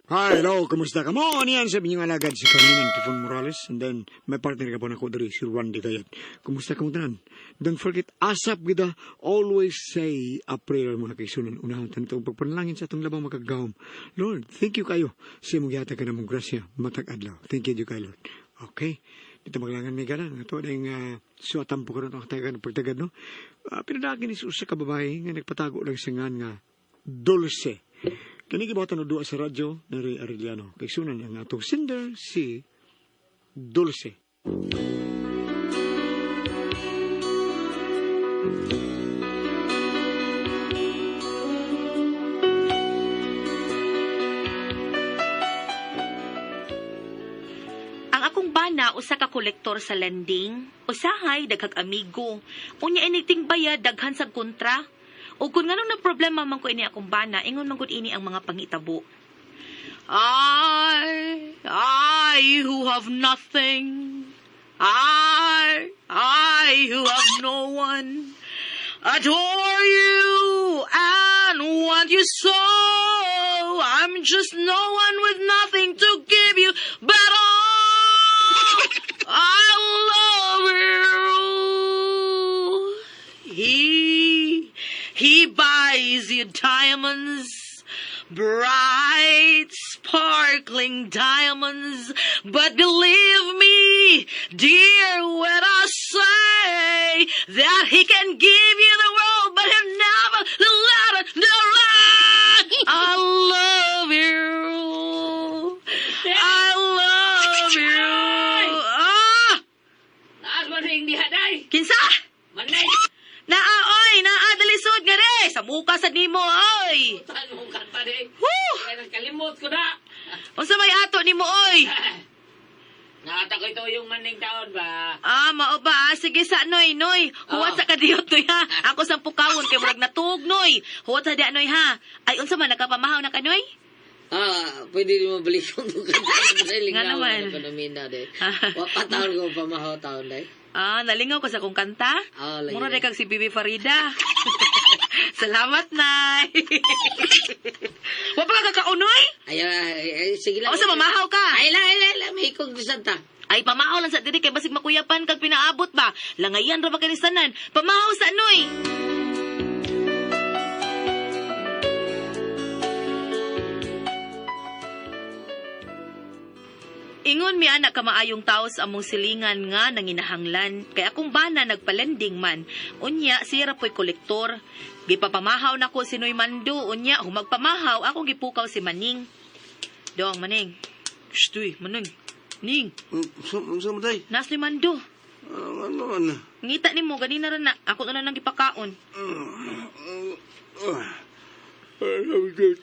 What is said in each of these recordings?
Hi, hello, kumusta ka mo? Niyan sa inyong alagad si Carmen Antifon Morales, and then may partner ka po na ko diri, si Randy Gayat. Kumusta ka mo tanan? Don't forget, asap gida, always say a prayer, mga kaisunan. Unahan tanto ang pagpanalangin sa atong labang makagawom. Lord, thank you kayo sa imong gihatag ka namong grasya matag adlaw. Thank you kayo, Lord. Okay. Dito maglangan may gana. Ato na yung suatampo karon ang tagan pagtagad, no? Pinadagin ni usa ka babae nga nagpatago lang sa ngan nga Dulce. Kini gibuhatan og duwa sa radyo ni Ray Arellano. Kay sunan ang atong sender si Dulce. Ang akong bana usa ka kolektor sa lending, usahay daghag amigo. Unya anything bayad daghan sa kontra. Ug kun nganong na problema man ko ini akong bana, ingon man gud ini ang mga pangitabo. I who have nothing. I who have no one. Adore you and want you so. I'm just no one with nothing to give you, but all I love you. He buys you diamonds, bright, sparkling diamonds. But believe me, dear, when I say that he can give you the world, but he'll never let it, never let. I love you. I love you. Ah! Naas man ring diha day. Kinsa? Manay. Naa, oy! Naa, dalisod nga re! Sa muka sa nimo, oy! Tan mo kanta day. Woo! Kaya nagkalimot ko na. Unsa may ato nimo, oy? Naata ko ito yung maning taon ba? Ah, mao ba? Ah, sige sa noy, noy. Huwat Oh. sa kadiyot noy ha. Ako sa pukawon kay murag natuog noy. Huwat sa diya noy ha. Ay unsa man nakapamahaw na ka noy? Ah, pwede rin mabalik yung kanta. Nga naman. Nga naman. Day. Wa pa taon ko pamahaw taon day. Ah, nalingaw ka sa kong kanta? Ah, lagi Mura na. na kag si Bibi Farida. Salamat, Nay. Wa pa ka kakaunoy? Ay, ay, ay, sige lang. O sa mamahaw ka? Ay, la, ay, la, ay, la, may ikog santa. Ay, pamahaw lang sa diri kay basig makuyapan kag pinaabot ba? Langayan ra ba kini sanan? Pamahaw sa noy. Ingon mi anak ka maayong tao sa among silingan nga nanginahanglan kay akong bana nagpalending man. Unya siya ra po'y kolektor. Gipapamahaw nako si Noy Mando. Unya humagpamahaw akong gipukaw si Maning. Dong Maning. Shh, Maning. Ning, Unsa man day? nas ni Mando. Ano man? Ngita nimo ganina ra na. Ako na lang nang gipakaon. Ay,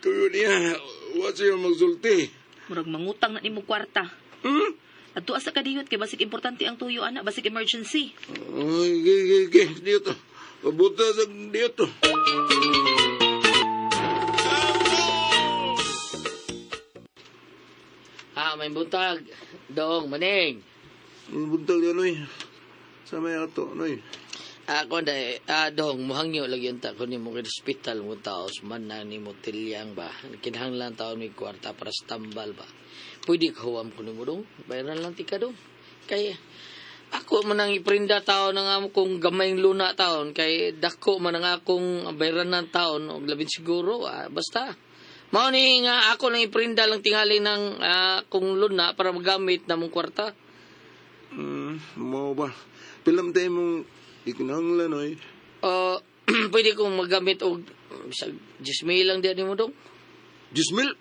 tuyo niya. Wa siya magsulti. Murag mangutang na nimo kwarta. Hmm? Adto asa kadiyot kay basig importante ang tuyo ana, basig emergency. Ay, ge, ge, ge. Dito. Pabuta sa dito. Ah, may buntag. Dong, maning. Buntag yan, oy. Sa may ato, noy. Ako day, ah, dong, muhangyo lagi yung ta ko nimo kay hospital mo taos man na nimo tilyang ba. Kinahanglan taon may kwarta para sa tambal ba. Pwede ka huwam ko nimo dong. Bayaran lang tika dong. Kay ako man ang iprinda taon ang amo kong gamayng luna taon kay dako man ang akong bayaran ng taon og labin siguro ah, basta mao ni nga ako lang iprinda lang tingali ng akong luna para magamit na mong kwarta. Mao ba? Pilam tayo mong ikinahanglan, oy. Uh, pwede kong magamit og bisag 10 mil lang diyan nimo dong. 10,000?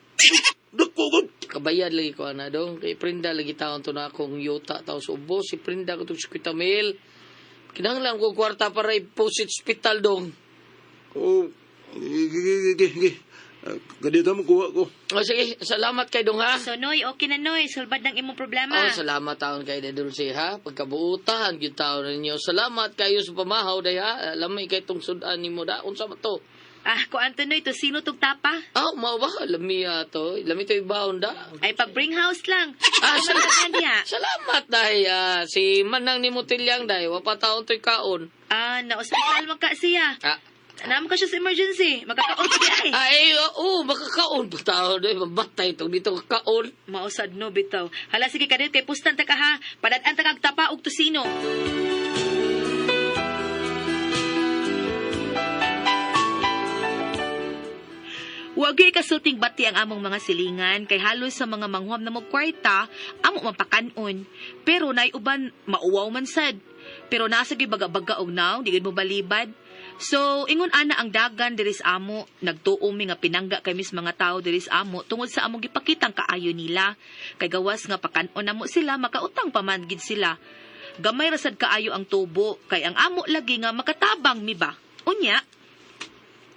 Dako ko. Kabayad lagi ko ana dong. Kay prinda lagi taon to na akong yuta taon sa ubos. Iprinda ko tong 50 mil. Kinahanglan ko kwarta para i-post sa ospital dong. Oh, ge, ge, ge, ge, ge. Kadito mo kuha ko. O sige, salamat kay dong ha. So Noy, okay na Noy, sulbad ng imong problema. Oh, salamat taon kay de Dulce ha. Pagkabuotahan gyud taon ninyo. Salamat kayo sa pamahaw day ha. Lamay kay tong sudan nimo da. Unsa ba to? Ah, kuan to Noy, to sino tug tapa? Ah, mao ba? Lami to. Lami to ibaon da. Ay pag bring house lang. Ah, Ako man tagaan diha. Salamat dahil si Manang ni Mutilyang dahil wa pa taon to'y kaon. Ah, na ospital man ka siya. Ah, Naman ka siya sa emergency. Magkakaon pa di ay. Ay, oo, makakaon pa tao. Doy, mabatay itong dito kakaon. Mausad no, bitaw. Hala, sige kadiyot kay pustan ta ka ha. Padad-an ta kag tapa og tusino. Wagi kasulting bati ang among mga silingan kay halos sa mga manghuam na mo kwarta amo mapakanon. Pero nay uban mauwaw man sad. Pero nasa gyud baga-baga og naw, di gyud mo balibad. So, ingon ana ang dagan diri sa amo, nagtuo mi nga pinangga kay mis mga tawo diri sa amo tungod sa among gipakitang kaayo nila. Kay gawas nga pakanon namo sila, makautang pa man gid sila. Gamay ra sad kaayo ang tubo kay ang amo lagi nga makatabang mi ba. Unya,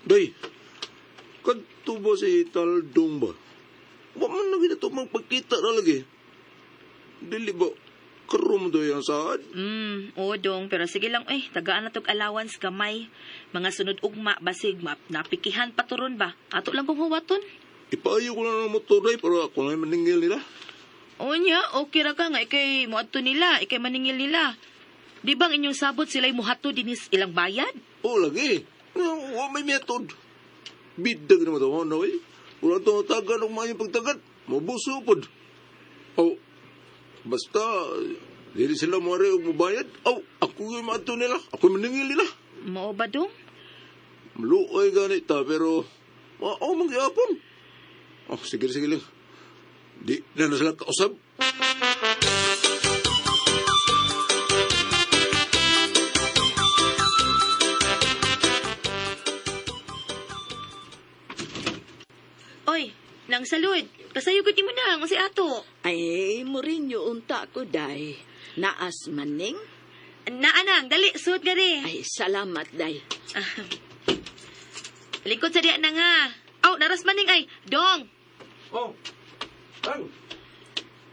Day, kadto ba si Taldong ba? Wa man na gina to magpagkita na lagi. Dili ba, karoon mo doy ang saad? Oo dong, pero sige lang eh, tagaan na tog allowance gamay. Mga sunod ugma basig map napikihan paturon ba? Ato lang kong huwaton. Ipaayo ko na ng motor day para ako na maningil nila. Unya, okay ra ka nga ikay moadto nila, ikay maningil nila. Di ba ang inyong sabot sila'y muhato dinis ilang bayad? Oo lagi. Wa may method. Bidag naman ito, ano eh. Wala itong tagan ng maayong pagtagat. Mabuso pod. Oh, basta, dili sila moari og mobayad. Oh, ako yung maadto nila. Ako yung maningil nila. Mao ba dong? Maluoy ganit ta, pero mao man gyapon. Oh, sige, sige lang. Di na na sila kausap. Oy, nang salud. Kasayo gud nimo nang si ato. Ay, Mourinho, unta ko, day. Naas maning? Naanang, dali, suot nga ri. Ay, salamat, day. Lingkod sa diya na nga. Aw, naras maning ay, dong. Oh, tang.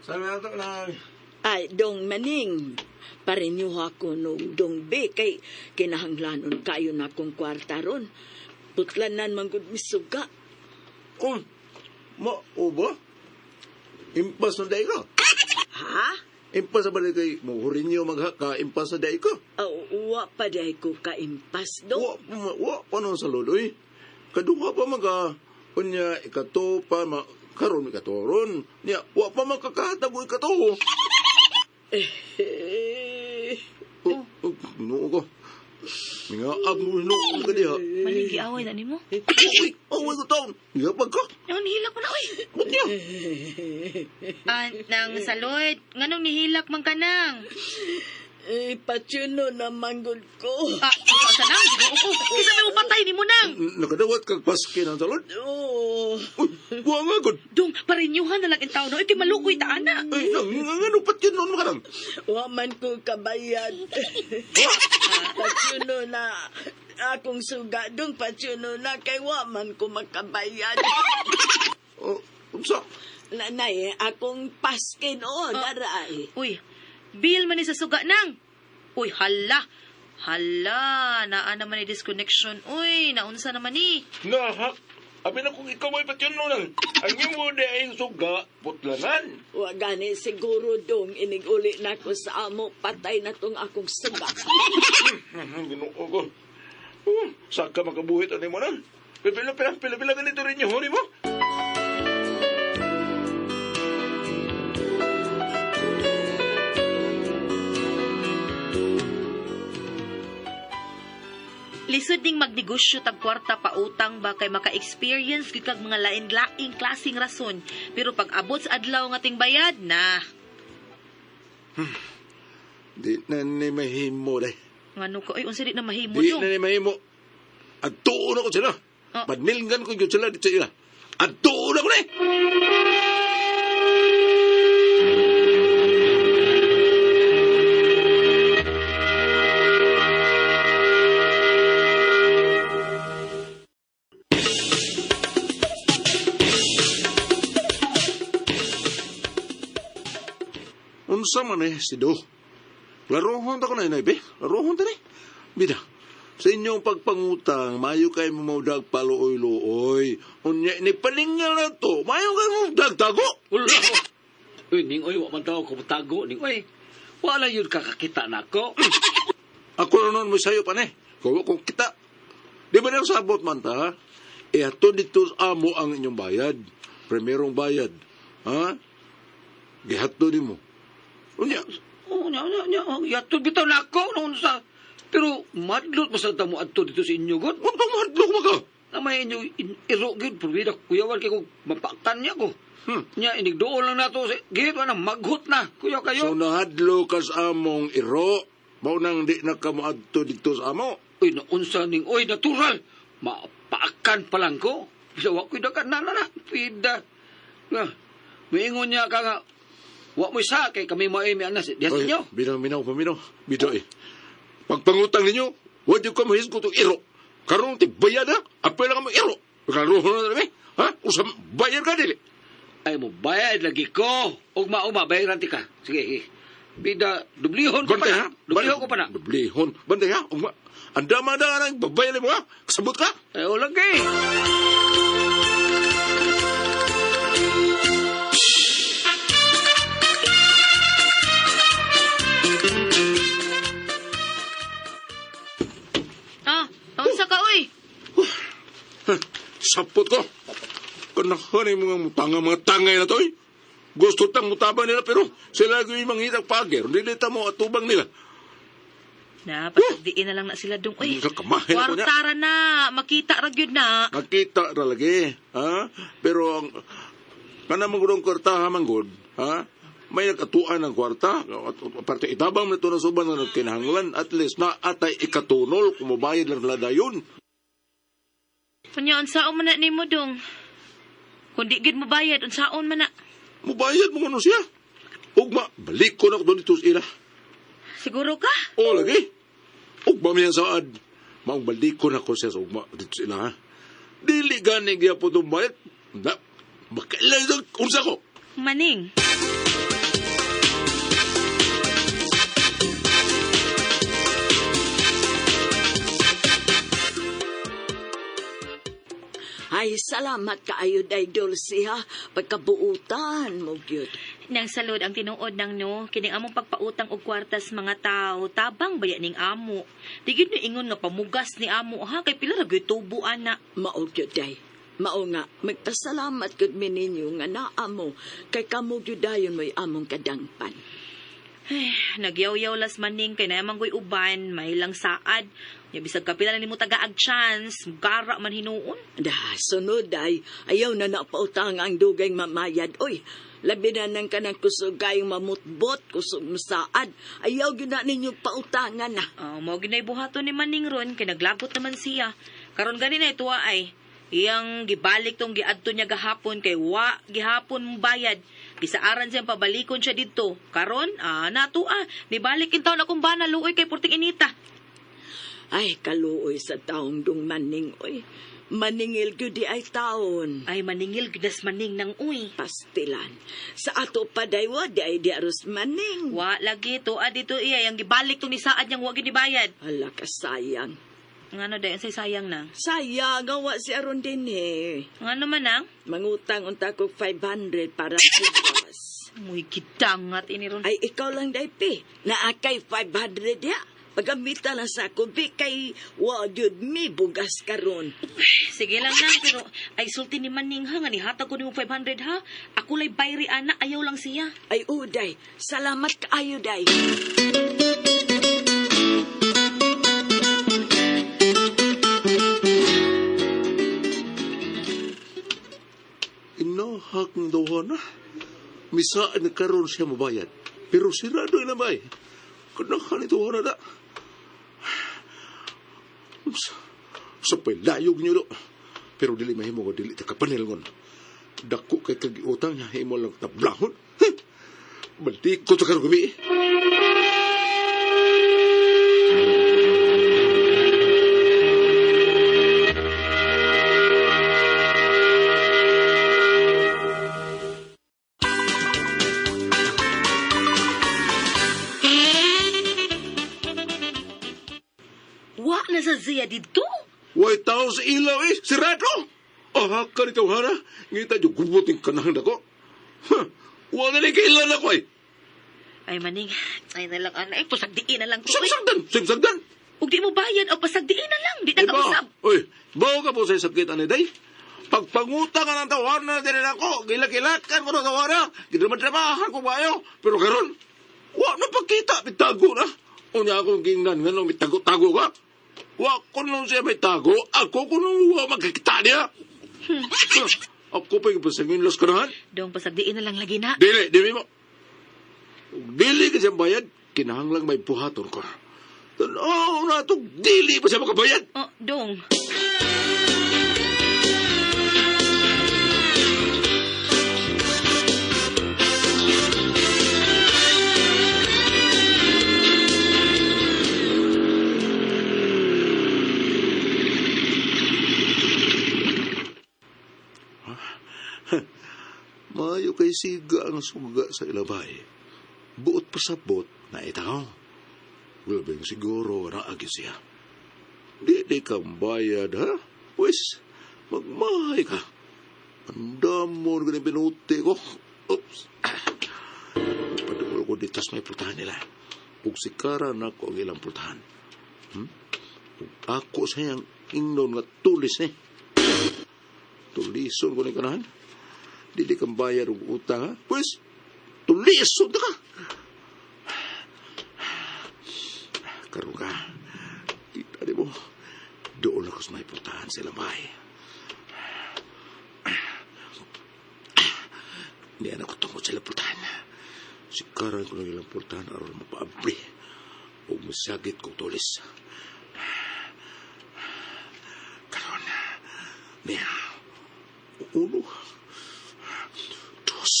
Sabi na ito na Ay, dong maning. Parenyuha ko nung dong be, kay kinahanglanon kayo na kong kwarta ron. Putlanan man gud misuga. Oh, ma, o ba? Impas na day ka. Ha? Impas na ba day kay muhurinyo maghaka, impas na day ka. Aw, wa pa day ko kaimpas dong. Wa, ma, wa pa nun sa loloy. Kaduha pa maga, unya, ikato pa, ma, karon ikato ron. Niya, wa pa makakahatag o ikato. Eh, Oh, oh, noo ko. Nga, ag mo noo ka diha. Maning giaway na nimo. Uy, away ko taon. Gapag ka. Nang nihilak mo na oy. Ba't niya? Ah, nang salud, nganong nihilak man ka nang? eh, patsuno na manggod ko. Ah, asa nang? Ginoo ko. Kisa may mupatay nimo nang. Nakadawat kag paske ng salod. Oh. Uy, wa nga gud. Dong, parenyuhan na lang in taon no. Ikay malukoy ta ana. Ay, nang, nga, ano, pat yun noon makarang. Wa man ko kabayad. Patsuno na akong suga dong patsuno na kay wa man ko makabayad. Oh, unsa? Nanay, akong paskin o daray. Uy, bill man ni sa suga nang. Uy, hala. Hala, naa naman ni disconnection. Uy, naunsa naman ni. Nahak. Abi na kung ikaw ay patyon nun. Ang imo di ay suga, putlanan. Wa gani siguro dong inig-uli na ko sa amo patay na tong akong suga. Ginoo ko. Oh, saka makabuhit ani mo na. Pila pila pila pila ganito rin yung huli mo. Lisod ding magnegosyo tag kwarta pa utang ba kay maka-experience gyud kag mga lain-laing klaseng rason. Pero pag abot sa adlaw nga ting bayad na. Di na ni mahimo day. Ngano ka oy unsa di na mahimo Di dong? na ni mahimo. Adtuon ako sila. Oh. Panilgan ko yun sila dito sa ila. Adtuon ako na eh. Unsa man eh, si Do. Laruhon ta ko na inay, be. Laruhon ta ni. Bida, sa inyong pagpangutang, mayo kay mo maudag paluoy-luoy. Unya, ni palingal na to, mayo kay mo maudag tago. Wala. Uy, ning oy, wa man daw ko tago ning oy. Wala yun kakakita nako. Ako na noon mo sayo pa ni. Kawa kong kita. Di ba nang sabot man ta, ha? Ihatod dito sa amo ang inyong bayad. Primerong bayad. Ha? Gihatod nimo. Unya, Oh, nya nya nya, oh, yatod bitaw na ako noon sa. Pero madlot mo sa tamo adto dito sa inyo god. huwag kang mahadlok mo ka. Na may inyo iro gyud purwida kuyawan kay kog mapakan niya ko. Nya inigduol lang nato sa gihit na maghot na kuya So kayo. nahadlo ka sa among iro, mao nang di na ka moadto dito sa amo. Uy, naunsa ning oy natural. Mapaakan pa lang ko. Bisa wa ko'y dagan na na na. Pida. Nga, Miingon niya ka nga, wa mo isa kay kami maay mi anas. Diya sa Oy, inyo. Binaw, minaw, paminaw. Bitaw eh. Pagpangutang ninyo, wa di ko mahisgot og iro. Karon ti bayad ha, apel lang mo iro. Karon na dami. Ha? Usam bayad ka dili. Ay mo bayad lagi ko. Ug mauma bayaran ti ka. Sige. Sige. Bida, dublihon ko pa Bantay na. ha. Dublihon ko pa na. Dublihon. Bantay ha. Ugma. Andama na ang babayad mo ha. Kasabot ka. Ay, o lagi. Ah, unsa ka oy? Sapot ko. Kanahan yung mga mutanga, mga tangay na to eh. Gusto tang mutabang nila pero sila yung mangitag pager. Dili ta mo atubang nila. Na, pasagdiin na lang na sila dong. Uy, Sa kamahin ako niya. kwartara na. Makita ra gyud na. Nakita ra lagi, ha? Pero ang kana man gud ang kwarta ha man gud, ha? May nagkatuan ng kwarta. Aparte itabang na ito na suban nga nagkinahanglan at least na atay ikatunol kung mabayad lang nila dayon. Kunya, unsaon man na nimo dong? Kung di gyud mo bayad, unsaon man na? Mubayad mo kuno siya. Ugma, balik ko na ko dito sa ila. Siguro ka? O lagi. Ugma miyan saad. Maong balik ko na ko siya sa ugma dito sa ila ha. Dili gani gyapon itong bayad. Na, makailan ito, unsa ko. Maning. Ay, salamat kaayo day Dulce ha. Pagkabuutan mo gyud. Nang salud ang tinuod nang no, kining among pagpautang og kwartas mga tao, tabang baya ning amo. Di gyud ni ingon nga pamugas ni amo ha, kay pila ra gyud tubo ana. Mao gyud day. Mao nga, magpasalamat gyud mi ninyo nga naa mo kay kamo gyud dayon mo'y among kadangpan. Ay, nagyaw-yaw las maning kay naman ko'y uban, may lang saad. Nya bisag kapila na nimo tagaag chance, gara man hinuon. Da, sunod ay, ayaw na napautang ang dugay mamayad. Oy, labi na nang kanang kusog kayong mamutbot, kusog masaad. Ayaw gyud na ninyo pautangan na. Oh, mao ginay buhaton ni Maning ron kay naglagot naman siya. Karon gani na tuwa ay iyang gibalik tong giadto niya gahapon kay wa gihapon mo bayad. Gisaaran siyang pabalikon siya didto. Karon natua nibalik in taon akong bana luoy kay purting inita. Ay, kaluoy sa taong dung maning, oy. Maningil gyud di ay taon. Ay maningil gyud nas maning nang uy. Pastilan. Sa ato padaywa, di ay di aros maning. Wa lagi tuwa dito iya yang gibalik tong nisaad niyang wa gyud nibayad. Hala ka, sayang. Ngano dayon say sayang na. Sayang, gawa si Aron din eh. Ngano man ang? Mangutang unta ko 500 para bugas. Muy gidangat ini ron. Ay, ikaw lang, Daypi. Naakay 500 ya. Pagamita lang sa ako, bi, kay wa gyud mi bugas karon. Sige lang na, pero ay sulti ni Maning ha, nga nihatag ko nimo 500 ha. Ako lay bayri ana, ayaw lang siya. Ay, uday, salamat kaayo, day. Inahak ng dawan na. Misaan na karon siya mabayad. Pero sirado na bay. Kanahan ito na da. Sa paylayog niyo do. Pero dili mahimo ko dili ta kapanil ngon. Dako kay kagiutang niya imo lang tablahon. Huh! Balik ko sa karon gabi. Wa na sa Zia didto. Way tao sa ilaw eh, sirado. Aha ka nito hana. Ngita jo gubutin kanang dako. Huh. Wa na ni kailan ako eh. Ay Maning, ay na lang ana, ay pusagdiin na lang ko. Uy. Sagsagdan, sagsagdan. Ug di mo bayad o pasagdiin na lang, di na Iba, kausap. Uy, bawo ka po sa sakit ani day. Pagpangutang ka ng tawaran na din ako, gilak-gilakan ko ng tawaran, gidrama-dramahan ko bayo. Pero karon, wa na pagkita, mitago na. Unya akong gingnan nga nung mitago-tago ka. Wa ko nung siya may tago, ako ko nung wa magkikita niya. Ako pa yung pasangin las kanahan. Dong pasagdiin na lang lagi na. Dili, dili mo. Ug dili ka siyang bayad, kinahanglang may buhaton ko. Tanaw na ito, dili pa siya makabayad. Oh, dong. Mayo kay siga ang suga sa ilabay. Buot pasabot na itaw. Labing siguro na agi siya. Di di kang bayad, ha? Pwes, magmahay ka. Andamon ka ni pinuti ko. Oops. Padungol ko dito sa may pultahan nila. Ug sikara na ko ang ilang pultahan. Ug ako sa iyang ingnon nga tulis eh. Tulison ko ni kanahan. Dili kang bayar og utang, ha? Pwes, tulisod na ka. Karoon ka, kita di mo, doon ako sa may putahan sa lamay. Hindi na ako tungkol sa ilang putahan. Sikaran ko ng ilang putahan aron mapaabri o masagit kong tulis. Karoon, niya, uno, dos,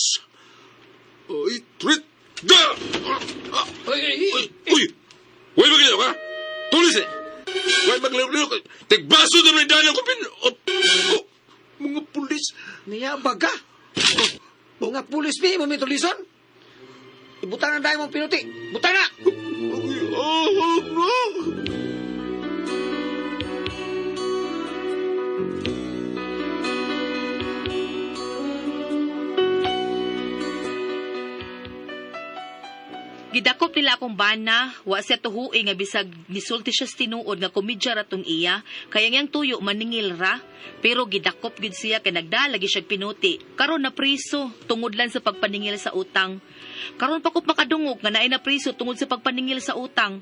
ay, trit, da! Uy, uy, Uy! Uy! Uy, magiliw ka! Tulis eh! Uy, magliw-liw ka! Tigbaso na may dalang ko pin... Oh, oh, mga pulis! Niya baga. Mga pulis mi, mo tulison. Ibutang na dahil mong pinuti. Butang na! Oh, oh, no! Gidakop nila akong bana, wa siya tuhui nga bisag nisulti siya sa tinuod nga komedya ra tong iya, kaya ngayang tuyo maningil ra, pero gidakop gid siya kay nagdala gi siya pinuti. Karon na priso tungod lang sa pagpaningil sa utang. Karon pa ko makadungog nga naay na priso tungod sa pagpaningil sa utang.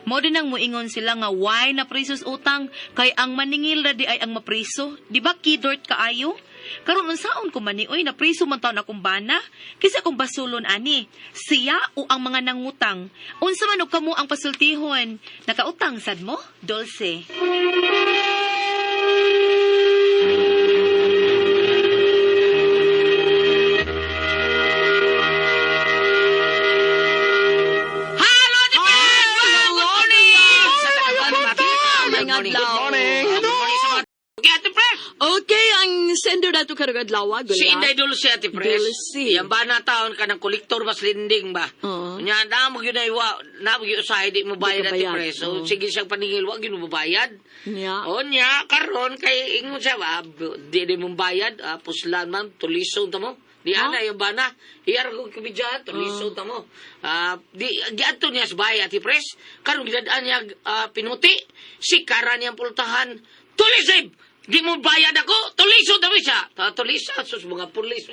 Mao din ang muingon sila nga why na priso sa utang kay ang maningil ra di ay ang mapriso. Di ba kidort kaayo? Karon unsaon ko man ni oy napriso man taon akong bana? Kisa kong basulon ani, siya o ang mga nangutang. Unsa man og kamo ang pasultihon? Nakautang sad mo, Dulce. Hello, Ate Pres! Good morning! Good Good morning! Good morning sa mga Okay, Ate Pres! Okay, ang sender nato karong adlaw, Gula. Si Inday Dulce, Ate Pres. Dulce. Yan ba na taon ka ng kolektor mas linding ba? Oo. Nya, na mo yun ay wa, na mo yun usahay di mo bayad, Di ka Ate bayad. Pres. So, Oo. sige siyang paningil, wa gyud mo bayad. Nya. O niya, karon kay ingon siya ba, di di mong bayad, puslan man, tulison ta mo. Di Ha? ana yung bana, iyar ko kubidya, tulison ta mo. Di giadto niya sa bahay Ate Pres, karon gidad-an niya pinuti, sikara niyang pultahan. Tulisib! Di mo bayad ako, tulison ta mo siya. Ta tulisa sus mga pulis.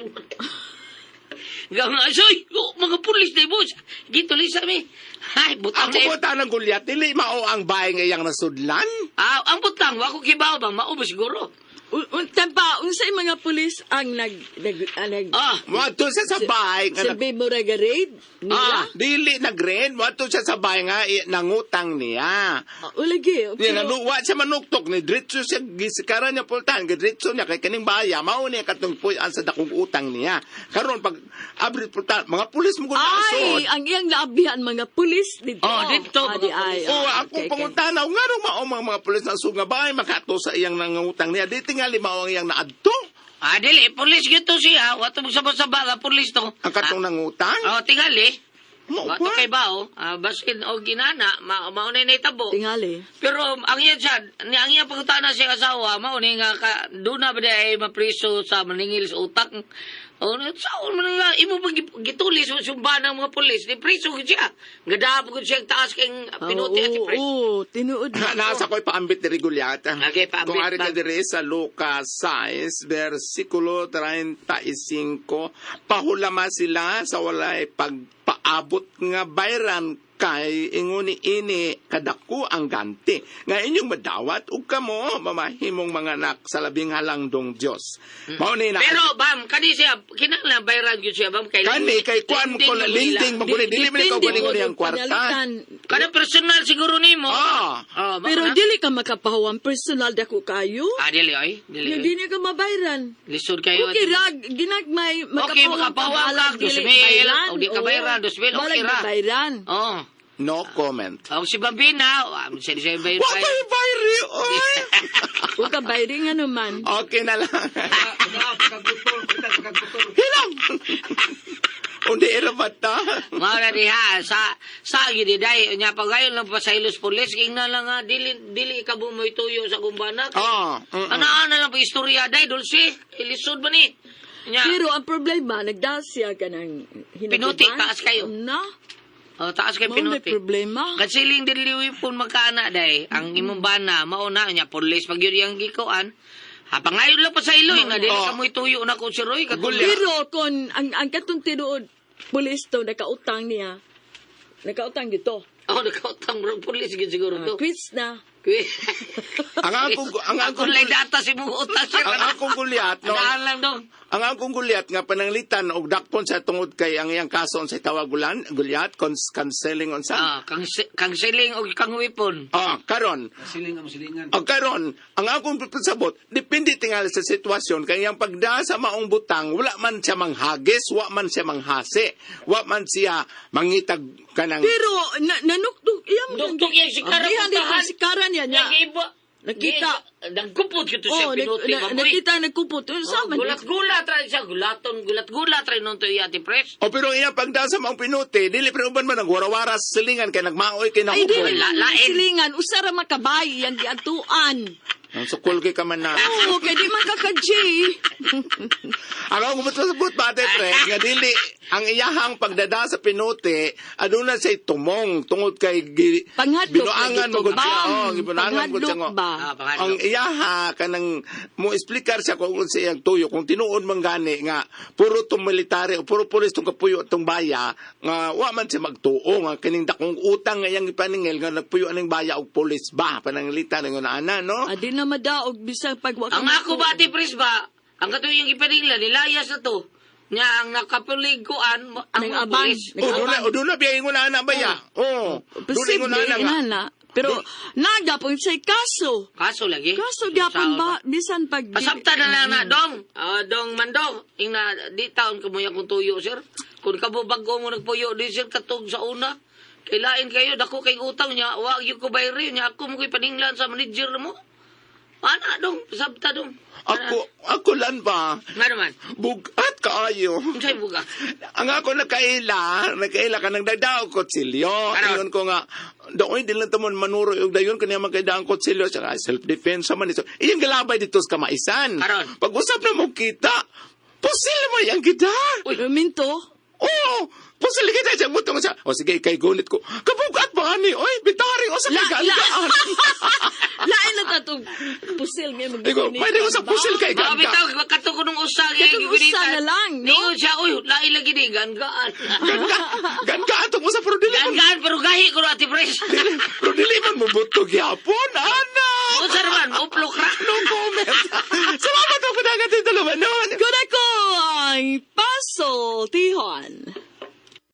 Gamay, soy, oh, mga pulis di mo. Gitulisa mi. Ay, butang Ako na. po tanang gulyat, dili mao ang bahay nga iyang nasudlan. Ang butang, wa ko kibaw ba, mao ba siguro? Tampa, unsay mga pulis ang nag nag ah, nag Moadto siya sa bahay nga nag- Silbi mo raid nila? Dili nagren, moadto siya sa bahay nga nangutang niya. Ah, ulagi. Niya nanuwa siya manuktok ni diretso siya gisikaran niya pultahan, gidretso niya kay kaning bahaya mao niya katong puy-an sa dakong utang niya. Karon pag abri pultahan, mga pulis mo gud Ay, nasod. ang iyang naabihan mga pulis dito. Oh, dito, Ah, mga di ay, pulis. Oo, ah, ako okay, okay. pangutana, nga ro mao mga pulis na sunga bahay makato sa iyang nangutang niya. Di tingali mao ang iyang naadto. Dili, pulis gyud to siya. Wato mo sabah-sabah nga pulis to. Ang katong nangutang. Oh, tingali. Mao Wato ba? kay bao, basin o ginana, mao na itabo. Tingali. Pero ang iya siya, ni ang iya pangutana siya asawa, mao ni nga ka, doon na ba di ay mapriso sa maningil sa utang. Oh, saon man nga imo pag gitulis mo sumba ng mga pulis, ni preso gud siya. Gadap gud siya ang taas kay pinuti at Oo, pres. oo, tinuod na. Nasa ko'y paambit ni Gulyat. Okay, paambit Kung ari ba? ka diri sa Lucas 6, versikulo 35, pahulama sila sa walay pagpaabot nga bayran kay inguni ini kadako ang ganti nga inyong madawat ug kamo mamahimong mga anak sa labing halangdong Dios. Mao ni na Hmm. Pero bam, kani siya kinahanglan bayran gyud siya bam kay kani kay kuan mo ko linding mo ko dili man ikaw Depende galing mo ni ang kwarta. panalitan. Kada personal siguro nimo. Ah. Oh, mao Pero na. dili ka makapahuwang personal dako kayo. Ah, dili oy, dili. Yung oy. di niya ka mabayran. Lisod kayo. Okay ra, ginagmay, Okay, makapahuwang ka, balag, dili 2,000, bayran. o di ka Oo. bayran, 2,000, okay Balag ra. di bayran. Oh. No comment. Ang si Bambina, siya siya bayran. Wa kay bayri oy. Huwag ka bayri nga naman. Okay na lang. Hilang! Undi irabat ta. Mao na diha sa gid day nya pagayon lang pa sa ilos pulis ingna lang nga dili dili ka bumoy tuyo sa kumbana. Ah, Ana ana lang pa istorya day dulce ilisod ba ni? Nya Pero ang problema, nagdasya ka ng hinaguban. Pinuti, taas kayo. Na, oh, taas kay mao may pinuti. problema. Kasiling dili pun magkaana day ang imong bana mao na nya pulis pag yun yang gikuan. Ha pangayon lang pa sa ilo nga dili Oh. ka moy tuyo na ko si Roy katong Gulya. Pero kung ang katong tinuod, pulis to, nakautang niya. Nakautang dito. Oh, nakautang bro pulis gid siguro to. Quiz na. Ang akong ang Ako akong lay data si mong utang sir. ang akong gulyat no. Anaan lang dong. Ang akong gulyat nga pananglitan og dakpon sa tungod kay ang iyang kaso sa tawag gulan gulyat cons canceling unsa. Ah, kang kang siling og kang wipon. Ah, karon. Siling ang silingan. Ah, karon, ang akong pasabot, depende tingali sa sitwasyon kay ang pagda sa maong butang, wala man siya manghagis, wa man siya manghasi, wa man siya mangitag kanang Pero, na, nanuktok, iyang... Nuktok iyang sikara Iyang dito puntahan. sikara niya niya. Nag-iba. Nakita. Nagkupot kito siya Oh, pinuti. na, nakita nagkupot. Oh, Sa man. gulat-gulat ra siya. Gulaton, gulat-gulat ra nun to iya ti pres. O pero iya pagda sa maong pinuti, dili pero uban man nagwarawara sa silingan kay nagmaoy kay Ay, di nahupon. man Lain. silingan. Usara makabay, yan giatuan. Ang sukol kay ka man na. Oo, kay di man kaka-J. Ang akong pasabot ba, ate pre, nga dili ang iyahang pagdada sa pinuti, aduna siya tumong tungod kay gi, Panghadlok binuangan na mo gud siya. Bam! Oh, gibunuangan gud siya Panghadlok ngo. ba? Ah, panghadlok. Ang iyaha kanang mo explicar siya kung unsa iyang tuyo kung tinuod man gani nga puro tong military o puro pulis tong kapuyo at tong baya nga wa man siya magtuo nga kining dakong utang nga iyang ipaningil nga nagpuyo aning baya og pulis ba pananglitan ingon ana no. Ah, di na madaog bisag pag wa ka Ang ako magtuo. ba ti pres ba? Ang kato yung ipaningla, nilayas na to. Nya ang nakapulig ko an ang Nang mga abang. pulis. O duna o duna biya ingon ana baya. Oh, duna Posible, ingon ana nga. inana. Pero, nagapon siya kaso. Kaso lagi. Kaso gyapon ba, bisan pag... Pasabta na lang na, dong. Ah, dong mandong. Ingna, di taon ka mo yung tuyo, sir. Kung kamo bago mo nagpuyo, di sir, katog sa una. Kailain kayo, dako kay utang niya, wag yung kubayri niya, ako mo ko'y paninglan sa manager mo. Ana, dong, pasabta, dong. Ako ako lan ba? Nga naman, Bugat kaayo. unsay buga. Ang ako nakaila, nakaila ka nang dadaog kutsilyo. Karon. Ingon ko nga, doon din lang tamon manuro og dayon kaniya man kay daang kutsilyo siya self defense man ito. Iyang galabay dito sa kamaisan. Karon. Pag usap na mo kita, pusil mo yang kita. Uy. Minto. Oo, pusil kita siya mutong siya. O sige, kay gunit ko. Kabugat ba ani? Oy, bitari o sa La, la. kagandaan. Lain na tatong pusil ngayon Ikaw, mag may ko sa pusil kay Mga ganda. bitaw, kato ko nung usa. Katong usa na lang, no? Ningon siya, uy, lain lagi di, ganggaan. Ganda, ganda atong usap pero dili man, Ganggaan, pero gahi ko na, ati pres. dili, pero dili man mo butog yapon, ana. Usa naman, uplok ra. No comment. Salamat ako dagat yung dalawa noon. Kuna ko ang Puzzle Tihon.